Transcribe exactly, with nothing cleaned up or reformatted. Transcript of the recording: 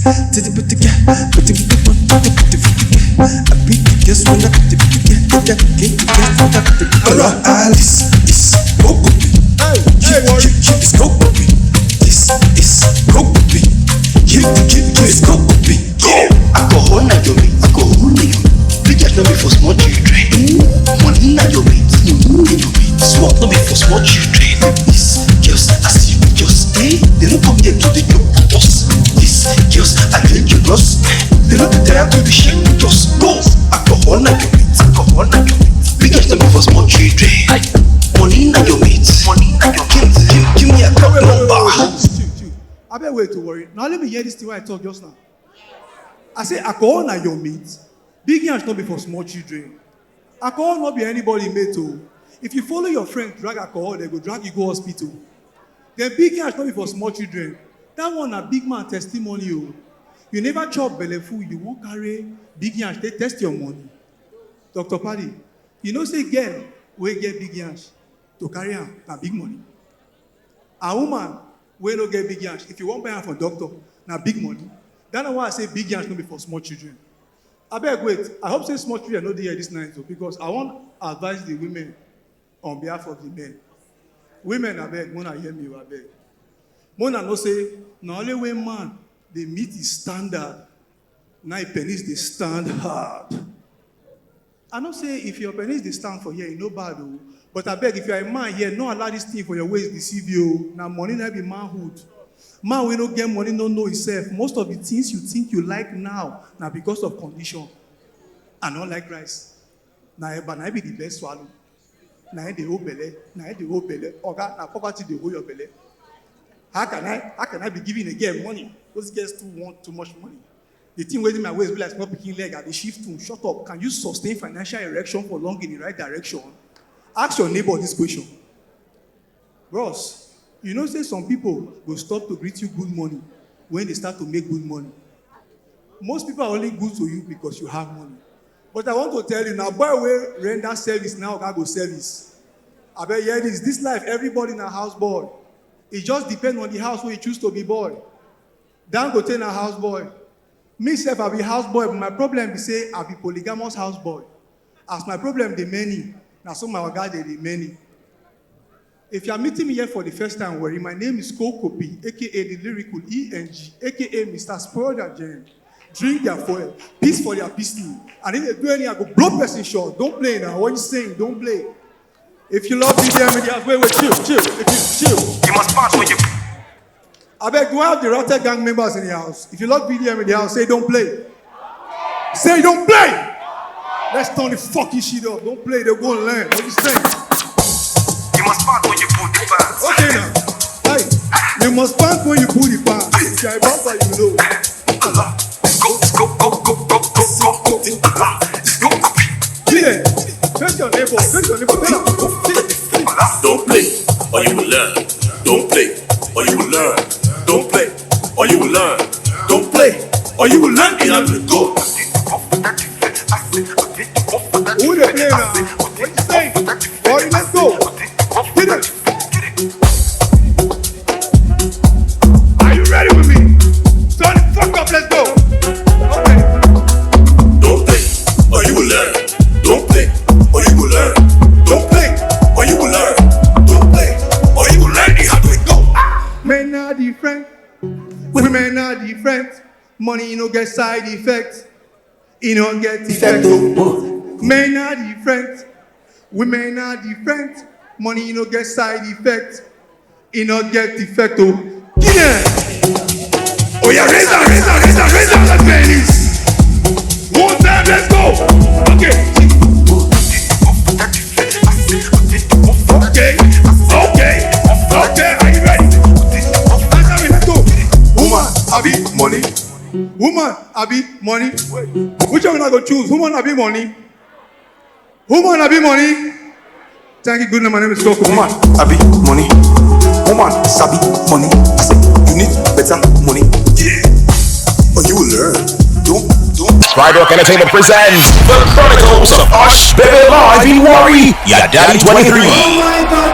Titty bitty cat, pretty with the one, pretty with the cat. I beat the guess when I pretty with the cat. That came to guess when I pretty with the cat. This is Coco Bean. Hey, hey, Warrior. This is Coco Bean. This is Coco Bean. This is Coco Bean. Go! Alcohol na your mate. Alcohol na your mate. Big ass no be for small children. Money na your mate. Money na your mate. Smoke no be for small children. This girls as you just eh. They no come here to the joke with us. This girls are dangerous. They no be there to the shame with us. Go! Alcohol na your mate. Alcohol na your mate. Big ass no be for small children. Money na your mate. Money na your mate. Give, give me a card number. Abeg, wait to worry. Now let me hear this thing wey I talk just now. I say alcohol na your mate. Big yansh no be for small children. Alcohol no be anybody mate o. If you follow your friend drag alcohol, dem go drag you go hospital. Then big yansh no be for small children. That one na big man testimony o. You never chop belle full, you wan carry big yansh take test your money. Doctor Paddy, you know say girl wey get big yansh, to carry am na big money. A woman wey no get big yansh, if you wan buy am from doctor, na big money. That na why I say big yansh no be for small children. Abeg wait, I hope say small children no dey here this night o, because I wan advise the women on behalf of the men. Women, abeg, mona hear me o, abeg. Mona know say na only when man dey meet his standard, na him penis dey stand hard. I know say if your penis dey stand for here, e no bad o. But abeg, if you are a man here, no allow this thing for your waist deceive you o. Na money na be manhood. Man wey no get money no know himself. Most of the things you think you like now na because of condition. I no like rice. Na eba na be the best swallow. Na him dey hold belle. Na him dey hold belle. Oga, na poverty dey hold your belle. How can I, how can I be giving a girl money? Those girls too want too much money. The thing wey dey my waist be like small pikin leg, I dey shift to. Shut up. Can you sustain financial erection for long in the right direction? Ask your neighbor this question. Bros, you know say some people go stop to greet you good morning when they start to make good money. Most people are only good to you because you have money. But I want to tell you, na boy wey render service, na oga go service. Abeg hear this, this life, everybody na house boy. E just depend on the house wey you choose to be boy. Dangote na house boy. Me sef, I be house boy, but my problem be say I be polygamous house boy. As my problem dey many, na so my oga dey dey many. If you are meeting me here for the first time, worry, my name is Kokopi, A K A the lyrical E N G, A K A Mister Spoil Their Jam, drink their fuel, piss for their pistol, and if they do any, I go blow person short. Don't play now. What you saying? Don't play. If you love B D M in the house, wait, wait, chill, chill. If you chill, you must pass when you. Abeg, do I have the Ratchet Gang members in the house? If you love B D M in the house, say don't play. Say don't play. Let's turn the fucking shit up. Don't play, they're gonna learn. What you saying? You must pass when you put the pants. Okay now. Hey, you must pass when you put the pants. Jai Baba, you know. Go, go, go, go, go, go, go, go. Yeah. Face your neighbor. Face your neighbor. Tell her. Don't play, or you will learn. Don't play, or you will learn. Don't play, or you will learn. Don't play, or you will learn the hard way. Go. Who dey play now? What you say? Boy, let's go. Hit it. Are you ready with me? Turn the fuck up, let's go. Okay. Don't play, or you will learn. Don't play, or you will learn. Don't play, or you will learn. Don't play, or you will learn the hard way. Go. Men are different. Women are different. Money no get side effect. E no get effect o. Men are different. Women are different. Money no get side effect. E no get effect o. Yeah. Oh yeah, raise am, raise am, raise am, raise am, let's play this. One time, let's go. Okay. Okay, okay, okay, are you ready? Answer me, let's go. Woman, abi money. Woman, abi money. Which one I go choose? Woman, abi money. Woman, abi money. Thank you, good night. My name is Goku. Woman, abi money. Woman, sabi money. I said, you need better money. Yeah. Or you will learn. Don't, don't. Pride Rock Entertainment presents The Chronicles of Osh Baby Live in Warri, Yadadi twenty-three. Oh my God.